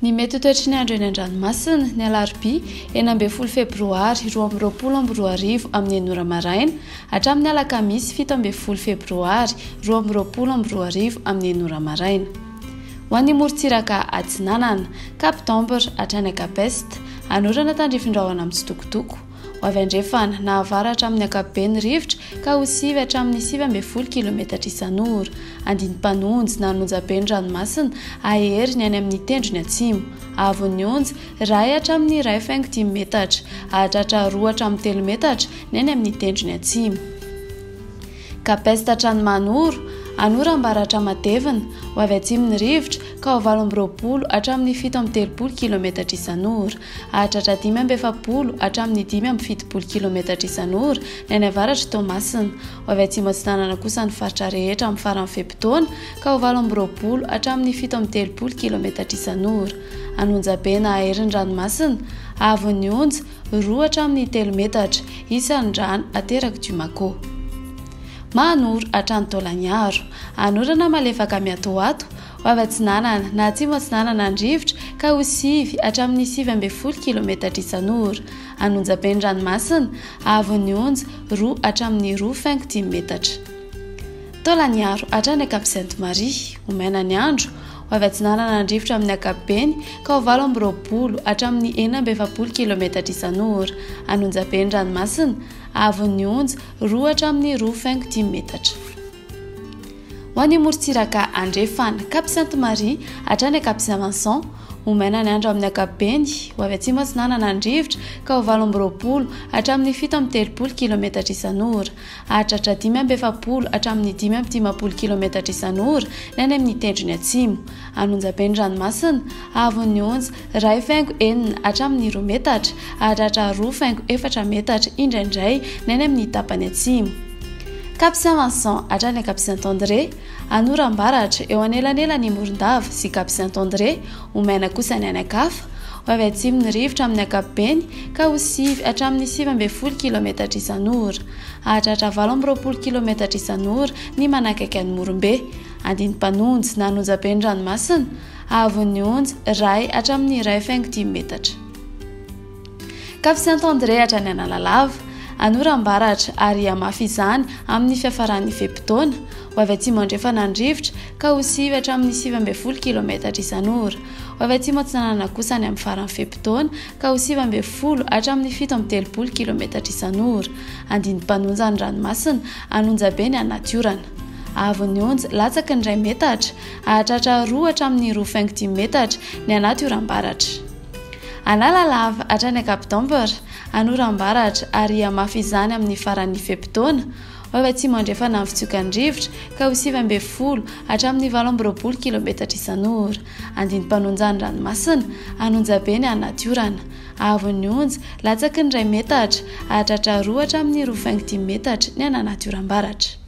Ny mety ho toetry ny andro eny an-dranomasina, ny alarobia 16 febroary 2022 amin'ny enina ora maraina hatramin'ny alakamisy 17 febroary 2022 amin'ny enina ora maraina. Ho an'ny morontsiraka atsinanana, Cap d'Ambre hatrany Cap Est, hanorana tandrifin-drahona mitsitokotoko. Ho avy andrefana na avaratra amin'ny ankapobeny ny rivotra ka ho sivy hatramin'ny 19 kilometatra isan'ora. Andinimpanonjy na an'onjabe ny ranomasina, hahery ny any amin'ny tendrony atsimo. Haavon'ny onja, iray hatramin'ny iray faingo dimy metatra. Hahatratra roa hatramin'ny telo metatra ny any amin'ny tendrony atsimo. Cap Est hatrany Mahanoro, Anoram-baratra matevina, ho avy atsimo ny rivotra, ka ho 28 hatramin'ny 37 kilometatra isan'ora. Hahatratra 45 hatramin'ny 75 kilometatra isan'ora ny any avaratr'i Toamasina. Ho avy atsimo atsinanana kosa ny faritra rehetra amin'ny faran'ny fe-potoana, ka ho 28 hatramin'ny 37 kilometatra isan'ora. An'Onjabe na hahery ny ranomasina, haavon'ny onja, roa hatramin'ny telo metatra, isan'ny rano aterak'i Dumako. Mahanoro hatrany Taolagnaro. Anorana malefaka miatoato, ho avy atsinanana na atsimo atsinanana ny rivotra ka ho sivy hatramin'ny 19 kilometatra isan'ora. An'Onjabe ny ranomasina, haavon'ny onja, roa hatramin'ny roa faingo dimy metatra. Taolagnaro hatrany Cap Sainte Marie. Ho maina ny andro, ho avy atsinanana ny rivotra amin'ny ankapobeny ka ho 28 hatramin'ny 46 kilometatra isan'ora. An'Onjabe ny ranomasina, haavon'ny onja, roa hatramin'ny roa faingo dimy metatra. Ho an'ny morontsiraka andrefana, Cap Sainte Marie hatrany Cap Saint Vincent, ho maina ny andro amin'ny ankapobeny, ho avy atsimo atsinanana ny rivotra ka ho 28 hatramin'ny 37 kilometatra isan'ora. Hahatratra 45 hatramin'ny 55 kilometatra isan'ora ny any amin'ny tendrony atsimo. An'Onjabe ny ranomasina, haavon'ny onja, iray faingo enina hatramin'ny roa metatra, hahatratra roa faingo efatra metatra indraindray ny any amin'ny tapany atsimo. Cap Saint Vincent hatrany Cap Saint André, Anorambaratra, eo anelanelan'i Morondava sy Cap Saint André, ho maina kosa ny any an-kafa. Ho avy atsimo ny rivotra amin'ny ankapobeny ka ho sivy hatramin'ny 19 kilometatra isan'ora. Hahatratra 28 kilometatra isan'ora ny manakaiky an'i Morombe. Andinimpanonjy na an'Onjabe ny ranomasina, haavon'ny onja, iray hatramin'ny iray faingo dimy metatra. Cap Saint André hatrany Analalava, Anorambaratra ary hihamafy izany amin'ny fiafaran'ny fe-potoana. Ho avy atsimo andrefana ny rivotra ka ho sivy hatramin'ny 19 kilometatra isan'ora. Ho avy atsimo atsinanana kosa any amin'ny faran'ny fe-potoana ka ho 19 hatramin'ny 37 kilometatra isan'ora. Andinimpanonja ny ranomasina, an'Onjabe ny anaty orana. Haavon'ny onja, latsaky ny iray metatra, hahatratra roa hatramin'ny roa faingo dimy metatra ny anaty oram-baratra. Analalava hatrany Cap d'Ambre, Anorambaratra ary hihamafy izany amin'ny faran'ny fe-potoana. Ho avy atsimo andrefana ny fitsokan'ny rivotra ka ho 19 hatramin'ny 28 kilometatra isan'ora. Andinim-panonja ny ranomasina, an'Onjabe ny anaty orana. Haavon'ny onja, latsaky ny iray metatra, hahatratra roa hatramin'ny roa faingo dimy metatra ny any anaty oram-baratra.